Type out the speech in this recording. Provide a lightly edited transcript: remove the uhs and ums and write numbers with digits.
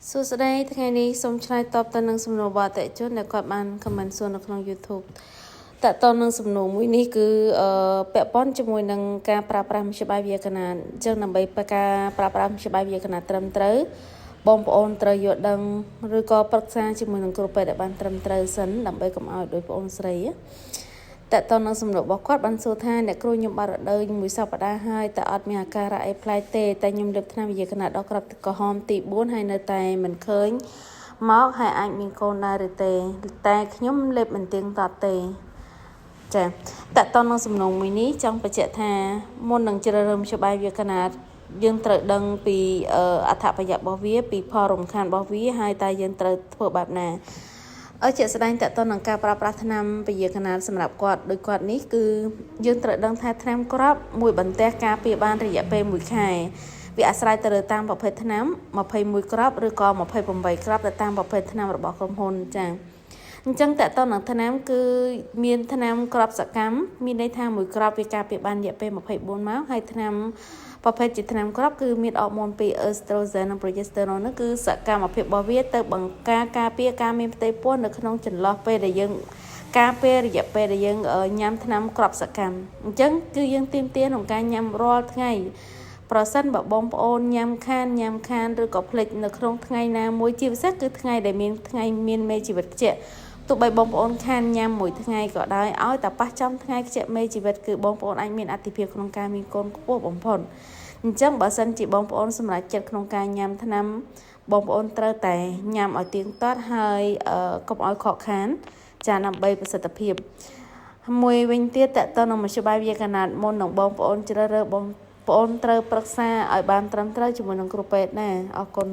សួស្តីថ្ងៃនេះសូមឆ្លើយតបទៅនឹងសំណួររបស់អតិថិជនដែលគាត់បាន comment សួរនៅក្នុង YouTube តើតើនឹងសំណួរមួយនេះគឺអឺពាក់ព័ន្ធជាមួយនឹងការប្រើប្រាស់មធ្យោបាយវាយកណាតអញ្ចឹងដើម្បីការប្រើប្រាស់មធ្យោបាយវាយកណាតត្រឹមត្រូវបងប្អូនត្រូវយល់ដឹងឬក៏ប្រឹក្សាជាមួយនឹងគ្រូពេទ្យឲ្យបានត្រឹមត្រូវសិនដើម្បីកុំឲ្យដោយប្អូនស្រីតើតើនឹងសំណួររបស់គាត់បានសួរថាអ្នកគ្រូខ្ញុំបាត់រដូវមួយសប្តាហ៍ហើយតែអត់មានអាការៈអីប្លែកទេតែខ្ញុំលេបថ្នាំវិយាកណាដល់ក្របក្រហមទី4ហើយនៅតែមិនឃើញមកហើយអាចមានកូនដែរឬទេតែខ្ញុំលេបមិនទៀងទាត់ទេចាតើតើនឹងសំណងមួយនេះចង់បញ្ជាក់ថាមុននឹងជ្រើសរើសមធ្យោបាយវាកណាតយើងត្រូវដឹងពីអត្ថប្រយោជន៍របស់វាពីផលរំខានរបស់វាហើយតើយើងត្រូវធ្វើបែបណាអើជាក់ស្ដែងតើតើនឹងការប្រើប្រាស់ថ្នាំពយាកណាតសម្រាប់គាត់ដោយគាត់នេះគឺយើងត្រូវដឹងថាថ្នាំគ្រាប់មួយបន្ទះការពារបានរយៈពេល1ខែវាអាស្រ័យទៅលើតាមប្រភេទថ្នាំ21គ្រាប់ឬក៏28គ្រាប់ទៅតាមប្រភេទថ្នាំរបស់ក្រុមហ៊ុនចា៎អញ្ចឹងតើតើនឹងថ្នាំគឺមានថ្នាំគ្រាប់សកម្មមានន័យថាមួយគ្រាប់វាការពារបានរយៈពេល24ម៉ោងហើយថ្នាំប្រភេទជាថ្នាំគ្រាប់គឺមានអរម៉ូនពីរអេស្ត្រូសែននិងប្រូជេស្តេរ៉ុននោះគឺសកម្មភាពរបស់វាទៅបង្ការការពារការមានផ្ទៃពោះនៅក្នុងចន្លោះពេលដែលយើងការពាររយៈពេលដែលយើងញ៉ាំថ្នាំគ្រាប់សកម្មអញ្ចឹងគឺយើងទៀមទាក្នុងការញ៉ាំរាល់ថ្ងៃប្រសិនបើបងប្អូនញ៉ាំខានញ៉ាំខានឬក៏ភ្លេចនៅក្នុងថ្ងៃណាមួយជាពិសេសគឺថ្ងៃដែលមានថ្ងៃមានមេជីវិតខ្ជាក់ទោះបីបងប្អូនខានញ៉ាំមួយថ្ងៃក៏ដោយឲ្យតែប៉ះចំថ្ងៃខ្ជាក់មេជីវិតគឺបងប្អូនអាចមានអតិភិបក្នុងការមានកូនខ្ពស់បំផុតអញ្ចឹងបើសិនជាបងប្អូនសម្រេចចិត្តក្នុងការញ៉ាំថ្នាំបងប្អូនត្រូវតែញ៉ាំឲ្យទៀងទាត់ហើយកុំឲ្យខកខានចាដើម្បីប្រសិទ្ធភាពមួយវិញទៀតតើតើនឹងមធ្យោបាយវាកណាតមុននឹងបងប្អូនជ្រើសរើសបងប្អូនត្រូវប្រឹក្សាឲ្យបានត្រឹមត្រូវជាមួយនឹងគ្រូពេទ្យណាអរគុណ។